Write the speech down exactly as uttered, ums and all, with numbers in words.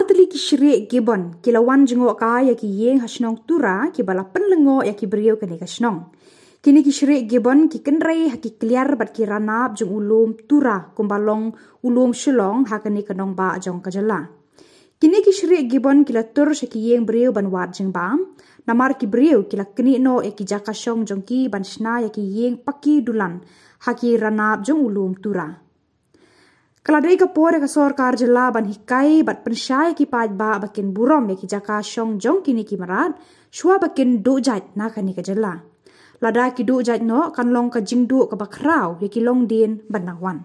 Tylli ki shrieh gibbon ki la wan jngoh kai ïa ki ïing ha shnong Tura kiba la pynlyngngoh ïa ki briew kane ka shnong. Kine ki shrieh gibbon ki kynrei ha ki kliar bad ki ranab jong u lum Tura kumba long u lum Shillong ha kane ka nongbah jong ka jylla. Kine ki shrieh gibbon ki la tur sha ki ïing briew ban wad jingbam, namar ki briew ki la knieh noh ïa ki jaka shong jong ki ban shna ïa ki ïing paki dulan ha ki ranab jong u lum Tura. Ka la dei ka por ïa ka sorkar jylla ban hikai bad pynshai ïa ki paidbah ba kin burom ïa ki jaka shong jong kine ki mrad shuwa ba kin duh jait na kane ka jylla. Lada ki duh jait noh kan long ka jingduh kaba khraw ïa ki longdien ban nang wan.